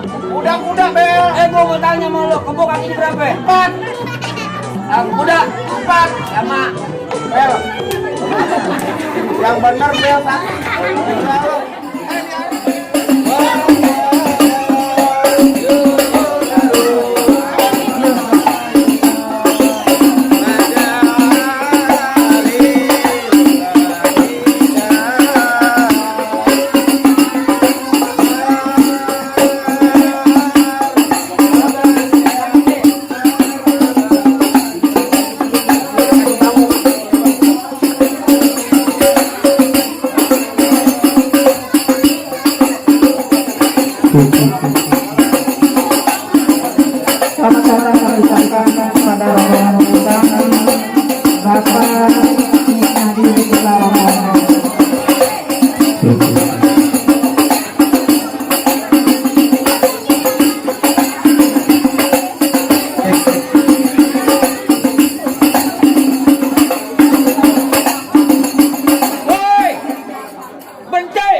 Kuda Bel. Gua mau tanya sama lo, kebo kakinya berapa? 4. Kuda 4 sama Bel. Yang benar Bel satu. Sama-sama kami ucapkan kepada rombongan undangan Bapak Nadi Rombongan. Woi, Bencai,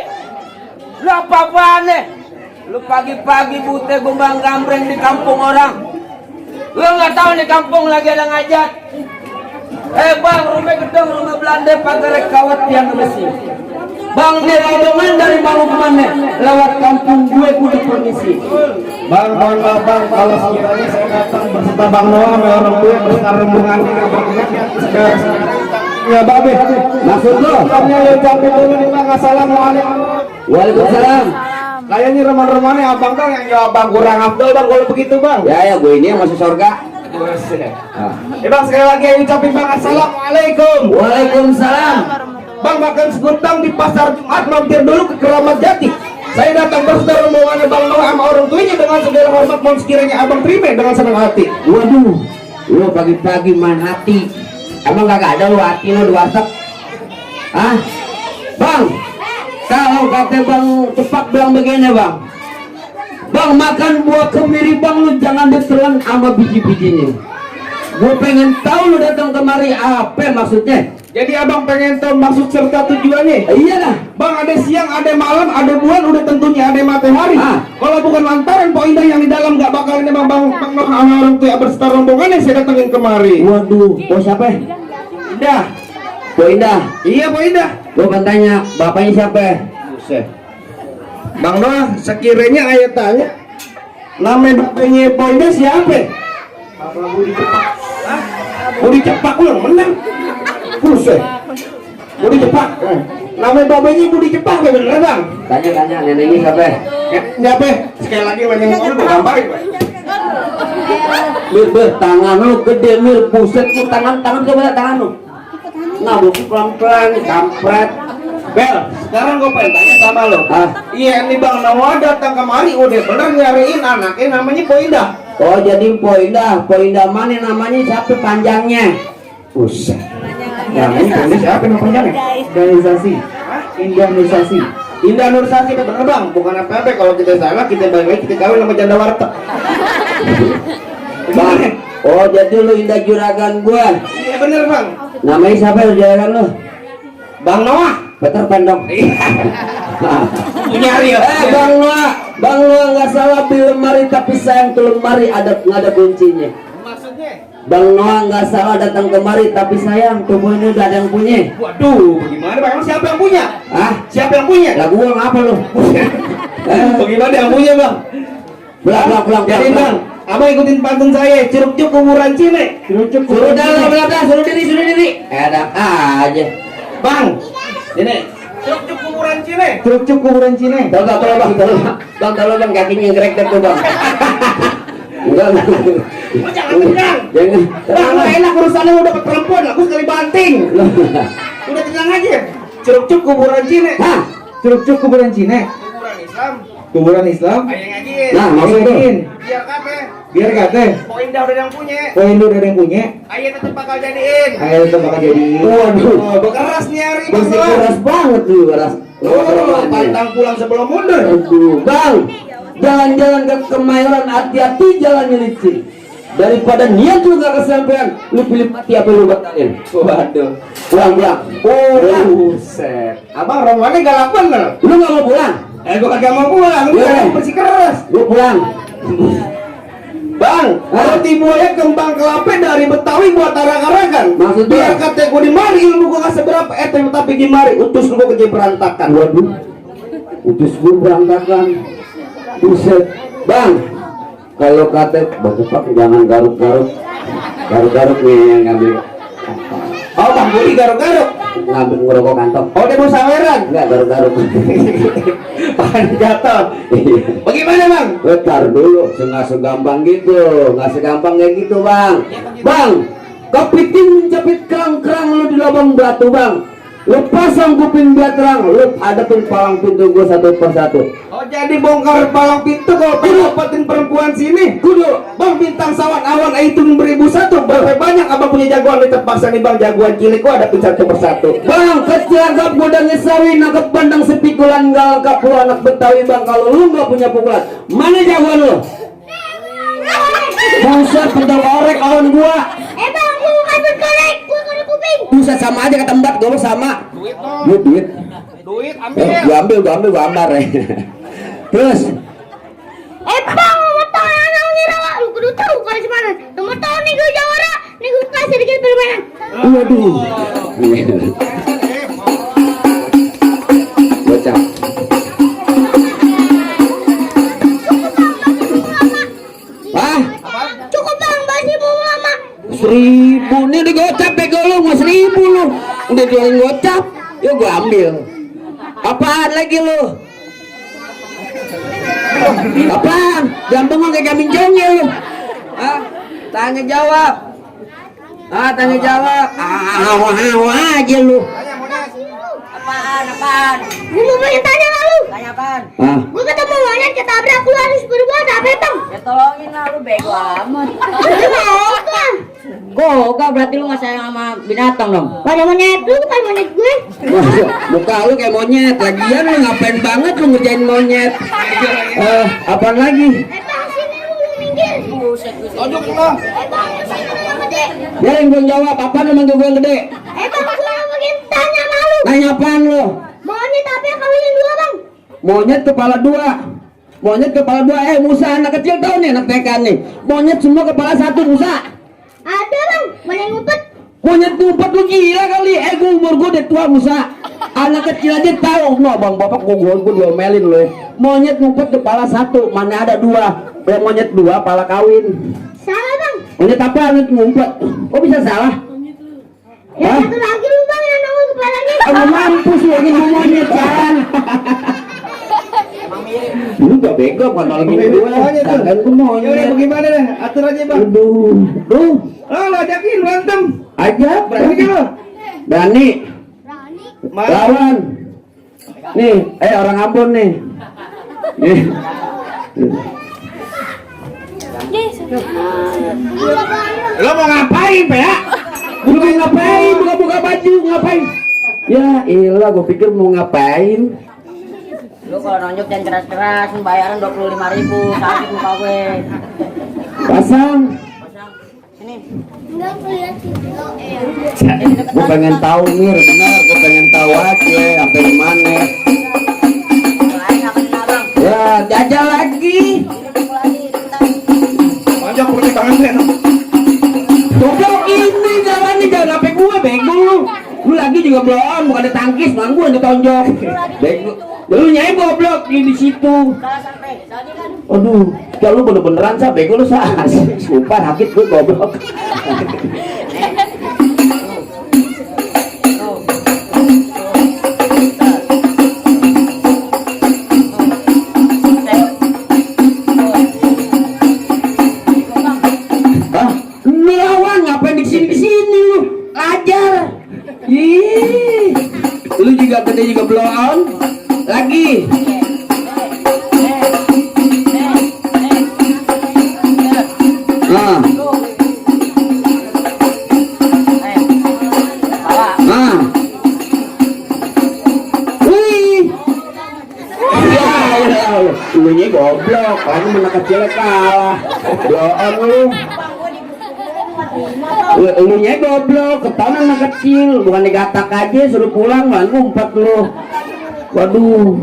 lu apa-apaan nih? Lu pagi-pagi bute gombang gambreng di kampung orang. Lu nggak tahu nih kampung lagi ada ngajak. Bang, rumah gedung, rumah Belanda, pagar kawat tiang besi. Bang, dia rombongan dari mau kemana? Lewat kampung gue kudu permisi. Bang, mohon maaf bang, kalau sekiranya saya datang berserta Bang Noah sama orang tua berserta rombongan ya babe. Maksud lu? Kami ucapin dulu nih bang, assalamualaikum. Waalaikumsalam. Kayaknya roman-romannya abang dong yang jawab bang, kurang afdol bang kalau begitu bang. Ya, gue ini yang masuk surga. Bang, sekali lagi ucapin bang, assalamualaikum. Waalaikumsalam. Bang, makan sekutang di pasar Jumat, mampir dulu ke Keramat Jati. Saya datang berserta rombongan Bang Noah sama orang tuanya dengan segala hormat, mohon sekiranya abang terima dengan senang hati. Waduh, lu pagi-pagi main hati. Emang kagak ada lu hati lu di warteg? Hah? Bang, kalau kata Bang Cepak bilang begini bang, Bang makan buah kemiri bang, lu jangan ditelan sama biji-bijinya. Gue pengen tahu lu datang kemari apa maksudnya? Jadi abang pengen tahu maksud serta tujuannya? Iyalah. Bang, ada siang, ada malam, ada bulan, udah tentunya ada matahari. Kalau bukan lantaran Pak Indah yang di dalam gak bakal ini bang Noah sama orang tua berserta rombongan yang saya datangin kemari. Waduh, bos siapa? Indah. Bo Indah. Iya Pak Indah. Gue kan tanya, bapaknya siapa? Buset. Bang Noah, sekiranya ayah tanya, nama bapaknya Pak Indah siapa? Bapak Budi Cepak. Hah? Budi Cepak lu menang. Buset. Budi Cepak. Nama bapaknya Budi Cepak bener bang? Tanya neneknya siapa? Siapa? Sekali lagi banyak ngomong gue gambarin Pak. Mir, tangan lu gede mir, buset lu tangan coba tangan lu. Nah, buku pelan-pelan, kampret. Bel, sekarang gue pengen tanya sama lo. Iya nih bang Noah datang kemari udah bener nyariin anaknya namanya Po Indah. Oh jadi Po Indah mana namanya siapa panjangnya? Buset. Namanya Po Indah siapa nama panjangnya? Organisasi. Indonesia. Indah Nursasi bener bang, bukan apa-apa kalau kita salah kita balik lagi kita kawin sama janda warteg. Bang, oh jadi lu Indah juragan gua. Iya bener bang. Namanya siapa juragan lu? Bang Noah. Peter Pan dong. Punya hari ya. Bang Noah nggak salah beli lemari tapi sayang tuh lemari nggak ada kuncinya. Maksudnya? Bang Noah nggak salah datang kemari tapi sayang tubuh ini udah ada yang punya. Waduh, bagaimana bang? Emang siapa yang punya? Hah? Siapa yang punya? Lah gua ngapa lu? Bagaimana yang punya bang? Pulang. Jadi bang, abang ikutin pantun saya, curug-curug kuburan Cine. Suruh diri. Enak aja. Bang, ini curug-curug kuburan Cine. Curug kuburan Cine. Tolong bang kakinya ngerek tuh bang. Enggak. Lu jangan tegang. Jangan. Bang, lu enak urusannya udah dapat perempuan, aku sekali banting. Udah tenang aja. Curug-curug kuburan Cine. Hah? Curug kuburan Cine. Kuburan Islam. Kuburan Islam. Ayo ngajiin. Nah, maksudnya Biar kate. Biar kate. Po Indah udah yang punya. Po Indah udah yang punya. Ayo tetep bakal jadiin. Ayo itu bakal jadi. waduh. Bekeras nih hari bang. Bersih keras banget tuh keras. Pantang pulang sebelum mundur. Aduh, bang. Jalan-jalan ke Kemayoran hati-hati jalannya licin. Daripada niat lu gak kesampaian, lu pilih mati apa lu batalin? Waduh. Pulang. Buset. Abang rombongannya galak bener. Lu gak mau pulang? Gua kagak mau pulang. Lu Ya. bersih keras. Gua pulang. Bang, roti buaya kembang kelapa dari Betawi buat arak-arakan. Maksudnya? Biar kata gue di mari ilmu gue gak seberapa tapi di mari utus gue kerja berantakan. Waduh, utus gue berantakan. Buset, bang. Kalau kata bang Cepak jangan garuk-garuk. Garuk-garuk nih yang ngambil. Oh Bang Budi garuk-garuk. Ngambil ngerokok kantong. Oh dia mau saweran. Enggak garuk-garuk. Bahan jatuh. Bagaimana Bang? Bentar dulu, nggak segampang gitu, nggak segampang kayak gitu bang. Bang, kepiting menjepit kerang-kerang lu di lubang batu bang. Lu pasang kuping biar terang, lu hadapin palang pintu gua satu persatu. Oh jadi bongkar palang pintu kalau dapetin perempuan sini. Kudu, Bang bintang sawan awan hitung 1001. Berapa banyak abang punya jagoan di terpaksa nih bang jagoan cilik gua hadapin satu persatu. bang kecilagap gua dan ngesawi nangkep pandang sepikulan galkap lu anak Betawi bang. Kalau lu nggak punya pukulan, mana jagoan lu? Buset, pentol korek lawan gua. Bang, aku mau kasih korek, gua korek kuping. Buset sama aja kata mbak, gua sama. Duit. Duit Gua ambil, gua ambil ya. Terus, Bang, mau tahu anak ngira lu kudu tahu kalau gimana. Mau tahu nih gue jawara, nih gue kasih sedikit permainan. waduh. Bocah. Ah, Cukup bang, masih mau lama. 1000 nih digocap ya lu, mau 1000 lu. Udah jualin gocap, yuk gua ambil. Apaan lagi lu? Apaan? Gampang kayak gamin jongel lu. Ah, tanya jawab. Tanya jawab. Aja lu. Apaan? Gue mau tanya lalu. Tanya apaan? Ah, Gue ketemu monyet ketabrak, lu harus berbuat apa bang? Ya tolongin lah, lu bego amat. Bukan. Kok berarti lu gak sayang sama binatang dong? Pada monyet, lu bukan monyet gue. muka lu kayak monyet. Lagian lu ngapain banget lu ngerjain monyet? Apaan lagi? Bang, sini lu minggir. Buset. Ojok lah. Bang, sini lu yang gede. Ya yang gue jawab, apa lu manggil gue yang gede? Bang, gue mau tanya malu. Nanya apaan lu? Monyet apa yang kawinin dua bang? Monyet kepala dua. Musa anak kecil tau nih anak TK nih. Monyet semua kepala satu Musa. Ada bang, mana yang ngumpet? Monyet ngumpet lu gila kali. Gue umur gue udah tua Musa. Anak kecil aja tahu. No bang bapak gue diomelin lu. Monyet ngumpet kepala satu. Mana ada dua? Monyet dua kepala kawin. Salah bang. Monyet apa? Monyet ngumpet. Kok bisa salah? Hah? Satu lagi lu bang yang nongol kepalanya. Kamu mampus lu lagi mau monyet kan? Lu gak bego kalau lagi gue. Kan gue monyet. Yaudah bagaimana deh? Atur aja bang. Aduh, duh, Lo ajakin berantem. aja Berani kan lo? Berani, Mana? lawan. Nih, orang Ambon nih. Nih. Lo mau ngapain ya? Bukan ngapain, buka baju, ngapain? Ya iyalah, gue pikir mau ngapain. Lu kalau nonjok jangan keras-keras, lu bayaran 25.000, sakit muka gue. Pasang. Sini. Enggak ngeliat Gue pengen tahu nih, benar. Gue pengen tahu aja sampai di mana. Lain gak kena bang. Ya, jajal lagi. Ojok pergi tangan deh. Goblok ini jalan nih, jangan sampai gue bego lu. Lu lagi juga belum, bukan ada tangkis, bang gue yang ditonjok. Bego. Lu nyai goblok di situ. Salah sampai, tadi kan. Aduh, kalau lu bener-beneran sah, bego lu sah. Sumpah sakit gue goblok. Hah? Lu lawan ngapain di sini lu? Ajar. Ih. Lu juga gede juga belum. Lagi. Nah. Nah. Wih. Ya, lu nya goblok, kamu anak kecil kalah. Doang lu. Lu nya goblok, ketahuan anak kecil, bukan digatak aja suruh pulang, lan ngumpet lu. Waduh.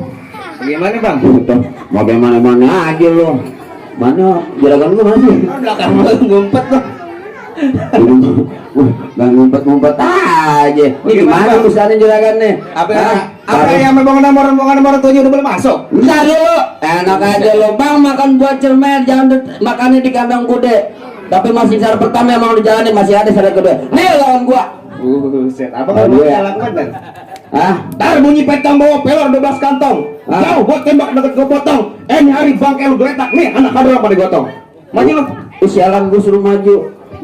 Bagaimana bang? Tuh, mau gimana-mana aja lo. Mana juragan gua masih? Belakang lu ngumpet lo. Bang ngumpet-ngumpet aja. Ini gimana urusannya juragan nih? Apa yang membangun nomor tujuh udah boleh masuk? Bentar dulu. Enak aja lo bang makan buat cermet, jangan makannya di kandang kude. Tapi masih syarat pertama yang mau dijalanin masih ada syarat kedua. Nih lawan gua. Set, apa nggak mau jalan kan? Hah? Ntar bunyi petang bawa pelor 12 kantong. Jauh buat tembak deket gue potong. Ini hari bangke lu geletak nih anak kadang apa digotong. Maju lu. Sialan gua suruh maju.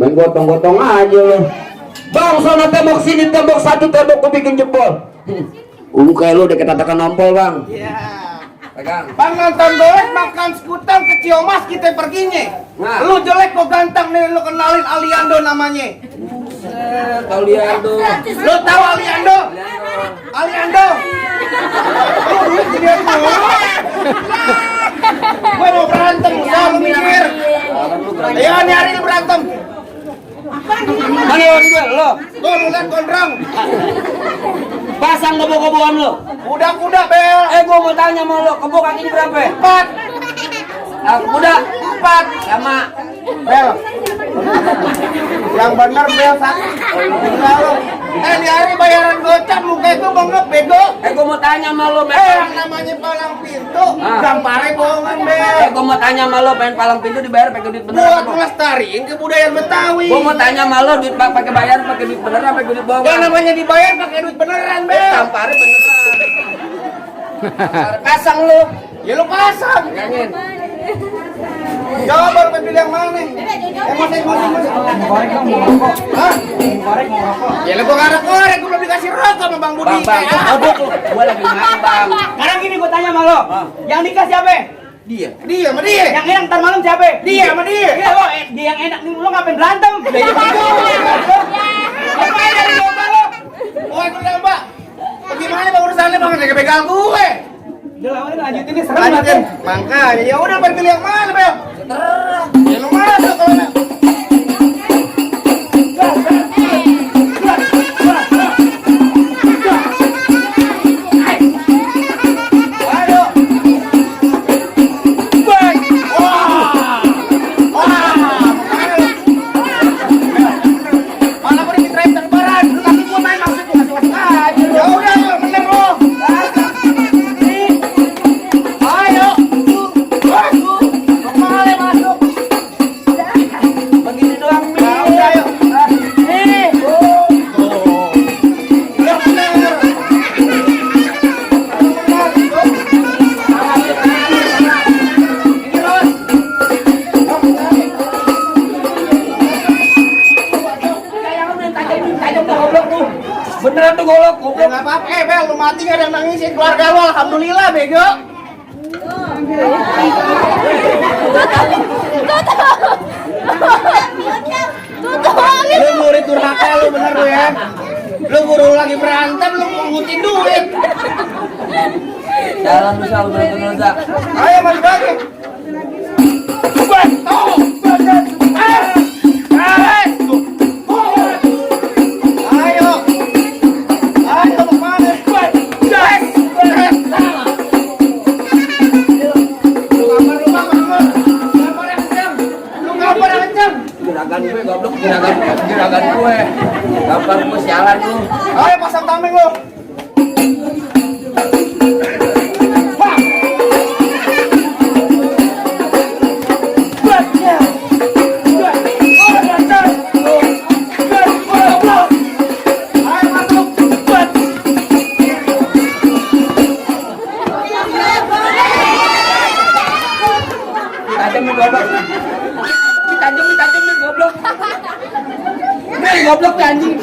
Main gotong-gotong aja lo. Bang, sana tembok sini tembok satu tembok gua bikin jempol. Kayak lu udah ketatakan nampol bang. Iya. Pegang. Bang nonton golek makan sekutang ke Ciomas kita perginya. Nah. Lu jelek kok ganteng nih lu kenalin Aliando namanya. Tahu lihat tuh. Lu tahu Aliando? Aliando. Lu duit dia mulu. Gue mau berantem, lu mikir. Ayo nyari berantem. Mana lawan gue lo? Lu lihat gondrong. Pasang kebo-keboan lo. Kuda-kuda bel. Gua mau tanya sama lo, kebo kakinya berapa? 4. Kuda 4 sama Bel. Yang benar bel satu. Enggak lu. Di hari bayaran gocap muka itu bengep bego. gua mau tanya sama lo, Yang namanya palang pintu, gampare bohongan bel. gua mau tanya sama lo, pengen palang pintu dibayar pakai duit bener Buat apa? ngelestariin kebudayaan Betawi. Gua mau tanya sama lo, duit pakai bayar pakai duit bener apa pakai duit bohong? Yang namanya dibayar pakai duit beneran bel. Tampare beneran. Pasang lo. Ya lu pasang. Pegangin. Jawab baru pilih yang mana? Masing. Korek dong mau rokok. Hah? Korek mau rokok. Ya lu gua nggak korek, gua belum dikasih rokok sama Bang Budi. Bang, gua lagi main bang. Sekarang gini gue tanya sama lo, yang nikah siapa? Dia. Dia sama dia. Yang enak ntar malam siapa? Dia sama dia. Iya lo, dia yang enak nih lo ngapain berantem? Ngapain dari domba lo? Oh, itu Mbak. Bagaimana Bang urusannya Bang? Jangan begal gue. Udah lawan lanjutin nih serem Lanjutin. banget. Makanya ya udah pilih yang mana, Bel? Ya lu masuk kalau enggak. Ayo. Baik. Wah. Mana boleh diterain terbaran? Tapi gua main maksud gua masuk aja. Ya udah, bener lo. Ayo. Kemana masuk? Begini doang nih. Ya udah, ayo. Ya bener. Beneran tuh golok. Ya nggak apa-apa, Bel, lu mati nggak ada yang nangisin keluarga lu, alhamdulillah, bego. Lu murid durhaka lu bener lu ya. Lu guru lagi berantem, lu ngutip duit. Jalan lu selalu beruntung. Ayo mas bagi. Ayo. Ayo kemana? Lu gambar yang kencang. Gerakan gue goblok, gerakan gue. Gambar gue sialan lu. Ayo pasang tameng lu. Ayo masuk. Tajam nih goblok. Tajam nih goblok. Nih goblok nih anjing.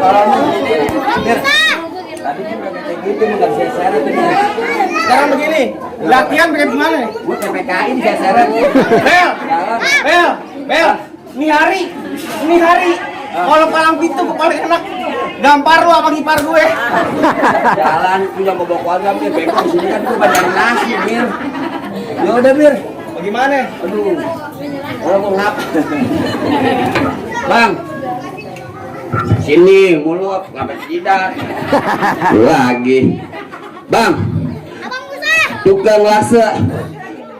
Parah lu. Mir. Tadi juga kayak gitu enggak bisa seret ini. Sekarang begini, latihan pakai gimana? Gue PPKI bisa seret. Bel, Bel, ini hari, kalau palang pintu gue paling enak gampar lu apa ngipar gue. Jalan punya bawa keluarga Mir, bego di sini kan gue banyak nasi Mir. Ya udah Mir. Bagaimana? Aduh. Orang mau ngap. Bang. Sini mulut ngapain jidat. Lagi. Bang, Abang Musa. tukang lasa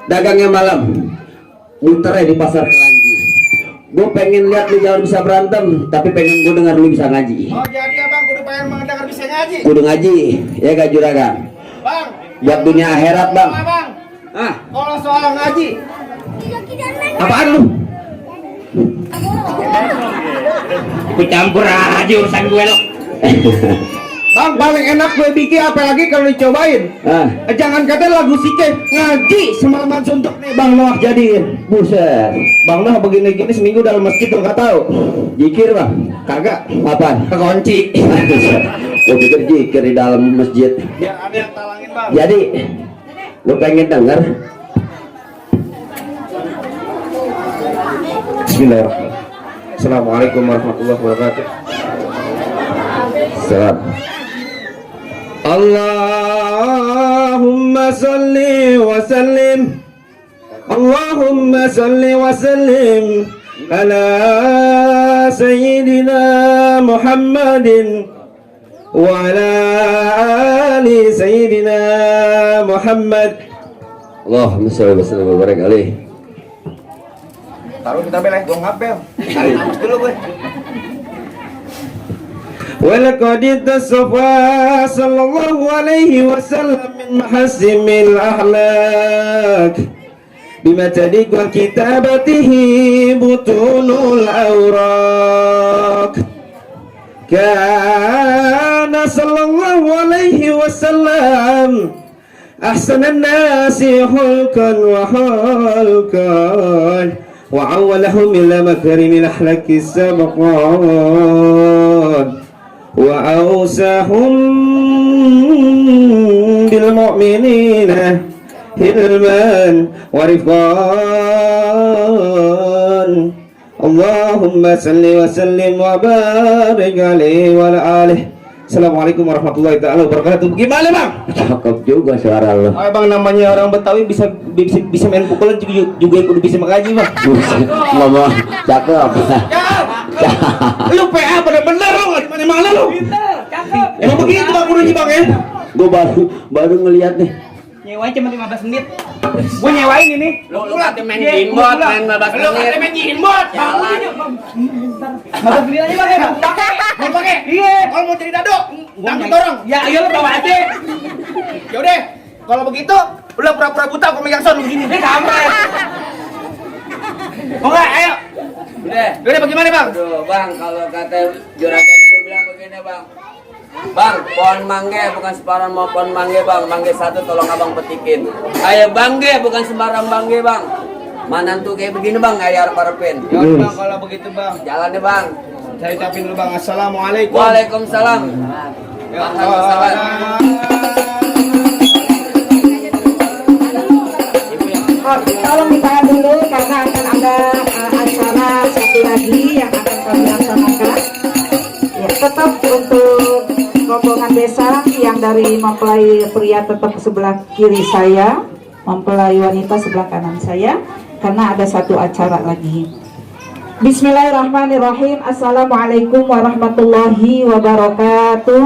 dagangnya malam. Muter di pasar Keranji. Gue pengen lihat lu jangan bisa berantem, tapi pengen gue dengar lu bisa ngaji. Oh jadi abang kudu pengen mendengar bisa ngaji. Kudu ngaji, ya gak juragan? Bang. Buat dunia akhirat bang. Bang. Ah, Kalau soal ngaji, apaan lu? Ikut campur aja urusan gue lo. Bang, paling enak gue bikin apalagi kalau dicobain. Ah, Jangan kata lagu sike ngaji semalaman suntuk nih Bang Noah jadiin. buset. Bang Noah begini-gini seminggu dalam masjid lo gak tahu. Jikir bang. Kagak. Apaan? Kekunci. Gue pikir jikir di dalam masjid. biar ada yang talangin bang. Jadi, lu pengen denger? Bismillahirrahmanirrahim. Assalamualaikum warahmatullahi wabarakatuh. Salam. Allahumma salli wa sallim. Allahumma salli wa sallim ala sayyidina Muhammadin wa ala ali sayyidina Muhammad. Allahumma sholli wa sallim wa barik alaih. Taruh kita beleh, gue ngapel. Habis dulu gue. ولقد اتصفى صلى الله عليه وسلم من محاسن الأخلاق بما تليق كتابته بطون الأوراق كان صلى الله عليه وسلم أحسن الناس خلقا وخلقا وعولهم إلى مكارم الأخلاق السابقات وأوساهم بالمؤمنين حلما ورفقان اللهم صل وسلم وبارك عليه وعلى آله. Assalamualaikum warahmatullahi taala wabarakatuh. Gimana bang? Cakep juga suara lu. Oh, bang namanya orang Betawi bisa main pukulan juga kudu bisa mengaji bang. Ngomong cakep. Lu PA bener-bener lu nggak di mana lu? Cakep. Emang begitu bang kudunya bang ya? Gue baru ngeliat nih. Nyewain cuma 15 menit. Gue nyewain ini. Lu kata main gimbot, main 15 Lu kata main gimbot. Jalan. Masa beli aja bang ya bang. Mau pakai? Iya. Kalau mau jadi dado, tangkap dorong. Ya ayo lu bawa aja. Yaudah. Kalau begitu, lu pura-pura buta aku megang sound begini. Deh sampai. Mau nggak? Ayo. Udah bagaimana bang? Aduh bang, kalau kata juragan gue bilang begini bang. Bang, pohon mangga bukan sembarang mau pohon mangga bang. Mangga satu tolong abang petikin. Ayo bangga bukan sembarang bangga bang. Mana tuh kayak begini bang, ayo harap-harapin. Ya bang, kalau begitu bang. Jalan deh bang. Saya ucapin dulu bang, assalamualaikum. Waalaikumsalam. Ya Bang, salam. Tolong ditahan dulu karena akan ada acara satu lagi yang akan kami laksanakan. Ya, tetap untuk rombongan desa yang dari mempelai pria tetap sebelah kiri saya, mempelai wanita sebelah kanan saya, karena ada satu acara lagi. Bismillahirrahmanirrahim. Assalamualaikum warahmatullahi wabarakatuh.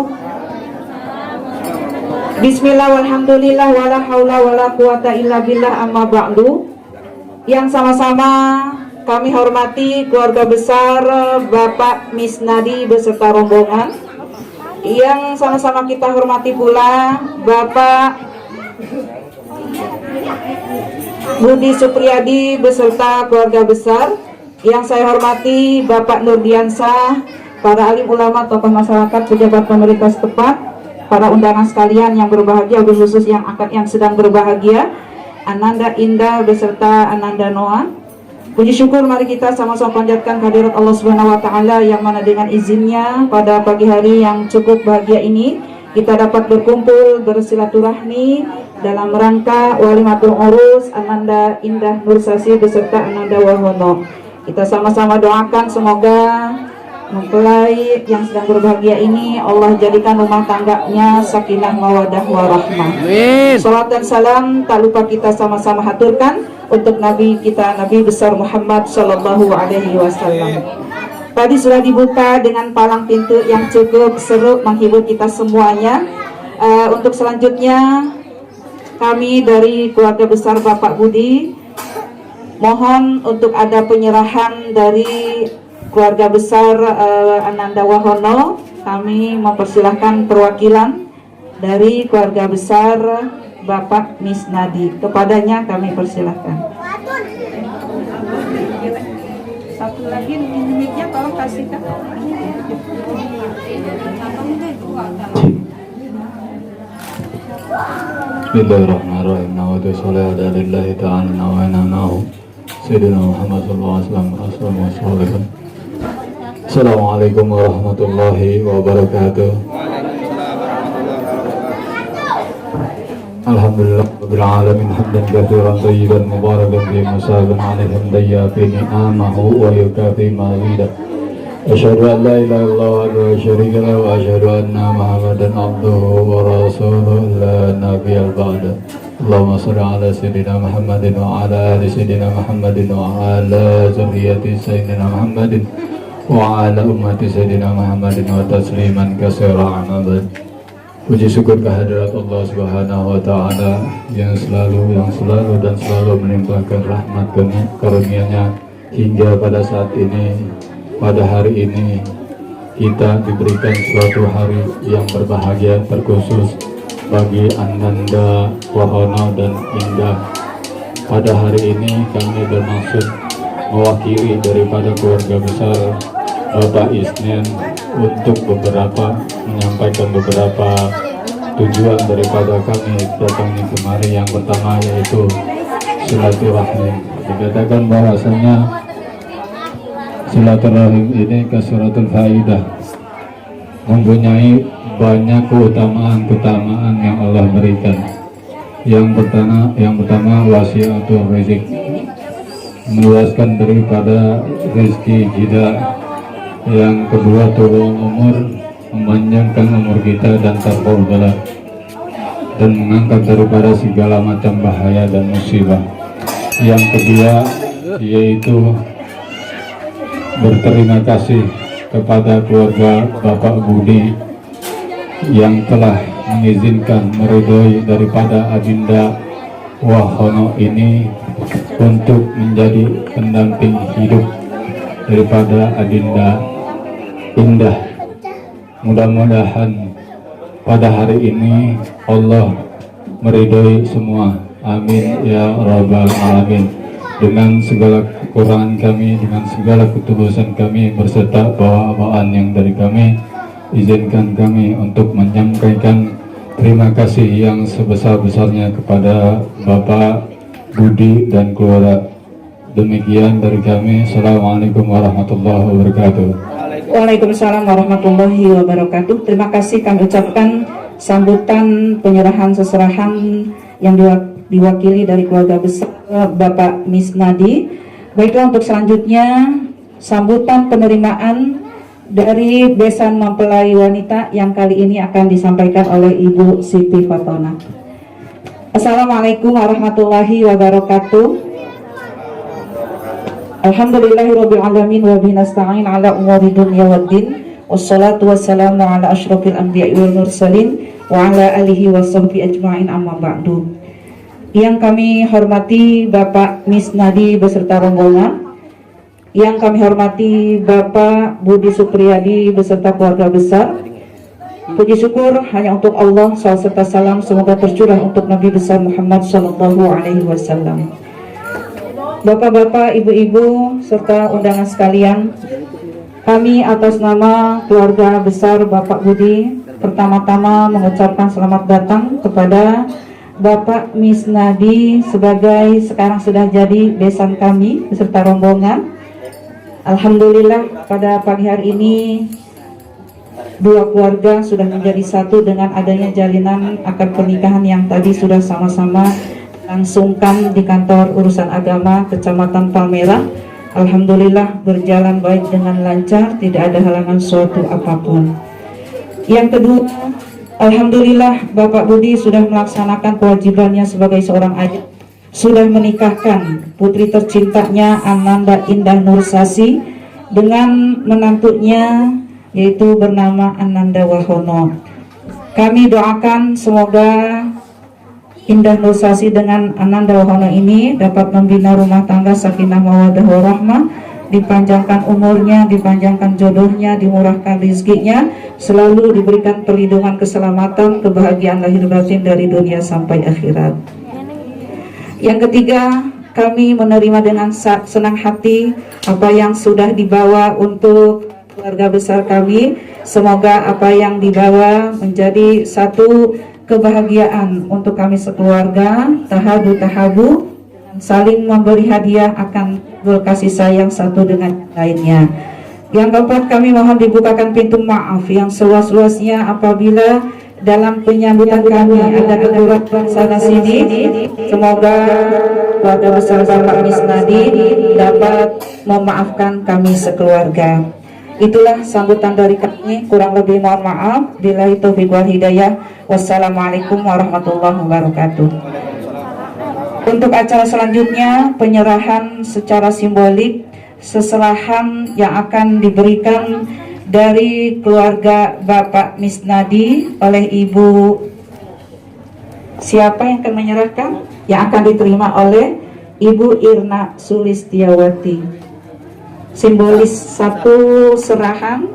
Bismillah walhamdulillah wala haula wala quwata illa billah amma ba'du. Yang sama-sama kami hormati keluarga besar Bapak Misnadi beserta rombongan. Yang sama-sama kita hormati pula Bapak Budi Supriyadi beserta keluarga besar. Yang saya hormati Bapak Nurdiansah, para alim ulama, tokoh masyarakat, pejabat pemerintah setempat, para undangan sekalian yang berbahagia, khusus yang sedang berbahagia, Ananda Indah beserta Ananda Noah. Puji syukur mari kita sama-sama panjatkan kehadirat Allah Subhanahu wa taala yang mana dengan izinnya pada pagi hari yang cukup bahagia ini kita dapat berkumpul bersilaturahmi dalam rangka Walimatul Urus Ananda Indah Nursasi beserta Ananda Wahono. Kita sama-sama doakan semoga mempelai yang sedang berbahagia ini Allah jadikan rumah tangganya sakinah mawadah warahmah. Salat dan salam tak lupa kita sama-sama haturkan untuk Nabi kita, Nabi besar Muhammad Sallallahu Alaihi Wasallam. Tadi sudah dibuka dengan palang pintu yang cukup seru menghibur kita semuanya. Untuk selanjutnya kami dari keluarga besar Bapak Budi mohon untuk ada penyerahan dari keluarga besar Ananda Wahono. Kami mempersilahkan perwakilan dari keluarga besar Bapak Misnadi. Kepadanya kami persilahkan. Satu lagi mic-nya tolong kasihkan. Bismillahirrahmanirrahim. Nawaitu sholli ala lillahi ta'ala nawaina nahu Sayyidina Muhammad sallallahu alaihi wasallam. Assalamualaikum warahmatullahi wabarakatuh. Alhamdulillah rabbil alamin hamdan katsiran thayyiban mubarakan fi musaban alaihi hamdan yafi ni'amahu wa yukafi mazidah. Asyhadu an la ilaha illallah wa la syarika lahu wa asyhadu anna Muhammadan abduhu wa rasuluhu la nabiyya ba'da. Allahumma shalli ala sayyidina Muhammadin wa ala ali sayyidina Muhammadin wa ala zurriyyati sayyidina Muhammadin wa ala ummati sayyidina Muhammadin wa tasliman katsiran amma. Puji syukur kehadirat Allah Subhanahu wa taala yang selalu dan selalu melimpahkan rahmat karunia-Nya hingga pada saat ini, pada hari ini kita diberikan suatu hari yang berbahagia terkhusus bagi Ananda Wahono dan Indah. Pada hari ini kami bermaksud mewakili daripada keluarga besar Bapak Isnen untuk menyampaikan beberapa tujuan daripada kami datang di kemari. Yang pertama yaitu silaturahim. Dikatakan bahwasanya silaturahim ini kasratul faidah, mempunyai banyak keutamaan yang Allah berikan. Yang pertama wasiatul rezeki, meluaskan daripada rezeki kita. Yang kedua tulung umur, memanjangkan umur kita dan tarfa'ul bala, dan mengangkat daripada segala macam bahaya dan musibah. Yang kedua yaitu berterima kasih kepada keluarga Bapak Budi yang telah mengizinkan meridhoi daripada Adinda Wahono ini untuk menjadi pendamping hidup daripada Adinda Indah. Mudah-mudahan pada hari ini Allah meridhoi semua. Amin ya rabbal alamin. Dengan segala kekurangan kami, dengan segala ketulusan kami berserta bawaan yang dari kami, izinkan kami untuk menyampaikan terima kasih yang sebesar-besarnya kepada Bapak Budi dan keluarga. Demikian dari kami. Assalamualaikum warahmatullahi wabarakatuh. Waalaikumsalam warahmatullahi wabarakatuh. Terima kasih kami ucapkan sambutan penyerahan seserahan yang diwakili dari keluarga besar Bapak Misnadi. Baiklah, untuk selanjutnya sambutan penerimaan dari Besan Mempelai Wanita yang kali ini akan disampaikan oleh Ibu Siti Fatona. Assalamualaikum warahmatullahi wabarakatuh. Alhamdulillahirabbil alamin wa bihi nasta'in ala umuri dunya waddin. Wassalatu wassalamu ala asyrafil anbiya'i wal mursalin wa ala alihi washabbihi ajma'in, amma ba'du. Yang kami hormati Bapak Misnadi beserta rombongan, yang kami hormati Bapak Budi Supriyadi beserta keluarga besar. Puji syukur hanya untuk Allah, salawat serta salam semoga tercurah untuk Nabi besar Muhammad sallallahu alaihi wasallam. Bapak-bapak, ibu-ibu, serta undangan sekalian, kami atas nama keluarga besar Bapak Budi pertama-tama mengucapkan selamat datang kepada Bapak Misnadi sebagai sekarang sudah jadi besan kami beserta rombongan. Alhamdulillah pada pagi hari ini dua keluarga sudah menjadi satu dengan adanya jalinan akad pernikahan yang tadi sudah sama-sama langsungkan di kantor urusan agama Kecamatan Palmerah. Alhamdulillah berjalan baik dengan lancar, tidak ada halangan suatu apapun. Yang kedua, alhamdulillah Bapak Budi sudah melaksanakan kewajibannya sebagai seorang ayah, sudah menikahkan putri tercintanya Ananda Indah Nursasi dengan menantunya yaitu bernama Ananda Wahono. Kami doakan semoga Indah Nursasi dengan Ananda Wahono ini dapat membina rumah tangga sakinah mawaddah warahmah, dipanjangkan umurnya, dipanjangkan jodohnya, dimurahkan rezekinya, selalu diberikan perlindungan, keselamatan, kebahagiaan lahir batin dari dunia sampai akhirat. Yang ketiga, kami menerima dengan senang hati apa yang sudah dibawa untuk keluarga besar kami. Semoga apa yang dibawa menjadi satu kebahagiaan untuk kami sekeluarga, tahabu, saling memberi hadiah akan kasih sayang satu dengan lainnya. Yang keempat, kami mohon dibukakan pintu maaf yang seluas-luasnya apabila dalam penyambutan kami ada kekurangan sana sini. Semoga keluarga besar Bapak Misnadi dapat memaafkan kami sekeluarga. Itulah sambutan dari kami, kurang lebih mohon maaf. Billahi taufiq wal hidayah. Wassalamualaikum warahmatullahi wabarakatuh. Untuk acara selanjutnya, penyerahan secara simbolik seserahan yang akan diberikan dari keluarga Bapak Misnadi oleh Ibu. Siapa yang akan menyerahkan? Yang akan diterima oleh Ibu Irna Sulistiawati. Simbolis satu serahan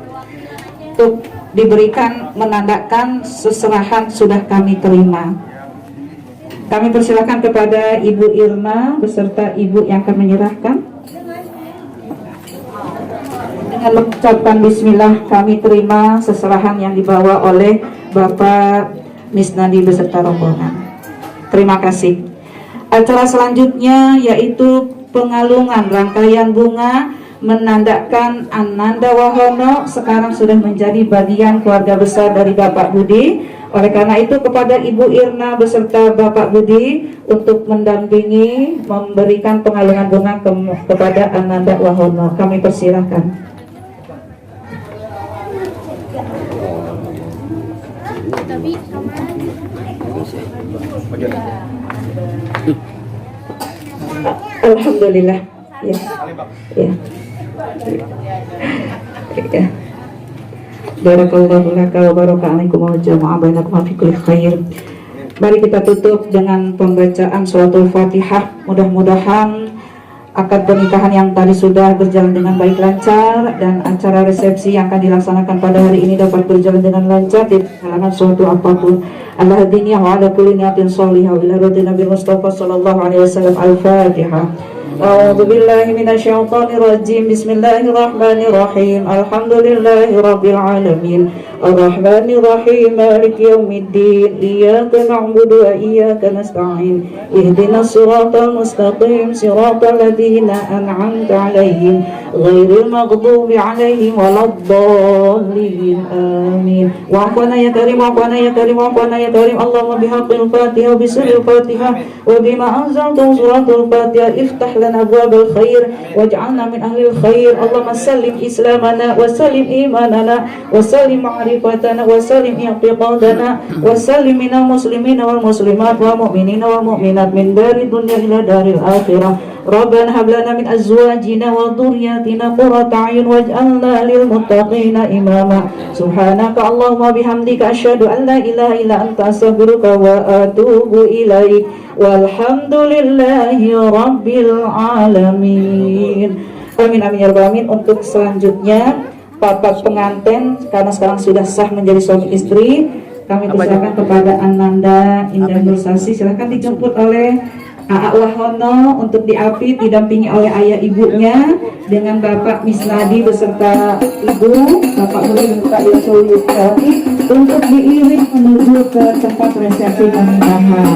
untuk diberikan menandakan seserahan sudah kami terima. Kami persilakan kepada Ibu Irna beserta Ibu yang akan menyerahkan. Dengan mengucapkan bismillah, kami terima seserahan yang dibawa oleh Bapak Misnadi beserta rombongan. Terima kasih. Acara selanjutnya yaitu pengalungan rangkaian bunga menandakan Ananda Wahono sekarang sudah menjadi bagian keluarga besar dari Bapak Budi. Oleh karena itu kepada Ibu Irna beserta Bapak Budi untuk mendampingi memberikan pengalungan bunga kepada Ananda Wahono. Kami persilahkan. Alhamdulillah. Ya. Ya. Ya. Barakallahu laka wa baraka alaikum wa jama'a bainakum fi kulli khair. Mari kita tutup dengan pembacaan suratul Fatihah. Mudah-mudahan akad pernikahan yang tadi sudah berjalan dengan baik lancar dan acara resepsi yang akan dilaksanakan pada hari ini dapat berjalan dengan lancar di halangan suatu apapun. Al-hadini wa ala kulli niyatin shalihah ila radhi Nabi Mustafa sallallahu alaihi wasallam. Al-Fatihah. A'udzu billahi minasyaitonir rajim. Bismillahirrahmanirrahim. Alhamdulillahi rabbil alamin. Ar-Rahmanir Rahim. Maliki yaumiddin. Iyyaka na'budu wa iyyaka nasta'in. Ihdinas siratal mustaqim. Siratal ladzina an'amta 'alaihim ghairil maghdubi 'alaihim waladdallin. Amin. Wa'afana ya karim, wa'afana ya karim, wa'afana ya karim. Allahumma bihaqqil Fatihah, bisuril Fatihah wa bima anzalta suratul Fatihah. Iftah lana abwabal khair waj'alna min ahlil khair. Allahumma sallim islamana wa sallim imanana wa sallim ma'rifatana wa sallim i'tiqadana wa sallim minal muslimina wal muslimat wa mu'minina wal mu'minat min dari dunya ila daril akhirah. Rabbana hab lana min azwajina wa dhurriyyatina qurrata a'yun waj'alna lil muttaqina imama. Subhanaka Allahumma bihamdika asyhadu an la ilaha illa anta astaghfiruka wa atubu ilaik. Walhamdulillahi rabbil alamin. Amin amin ya rabbal alamin. Untuk selanjutnya papat pengantin karena sekarang sudah sah menjadi suami istri, kami persilakan kepada Ananda Indah Nursasi. Silakan dijemput oleh Aa Wahono untuk diapit didampingi oleh ayah ibunya dengan Bapak Misnadi beserta ibu Bapak Nuri beserta Ibu Sulistiawati untuk diiring menuju ke tempat resepsi pernikahan.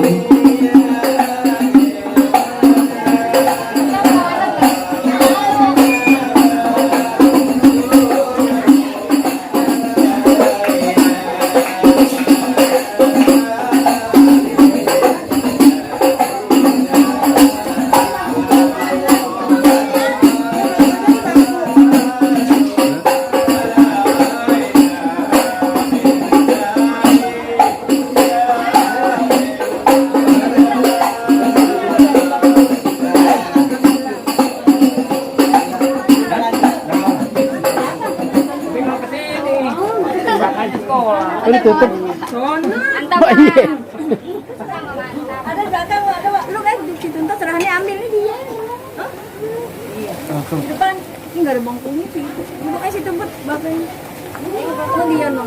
Oh, ditutup. Antap. Ada belakang, ada lu kan di situ tuh serahannya ambil nih dia. Hah? Iya. Di depan ini enggak ada bangkunya sih. Duduk aja situ buat bapaknya. Oh dia no.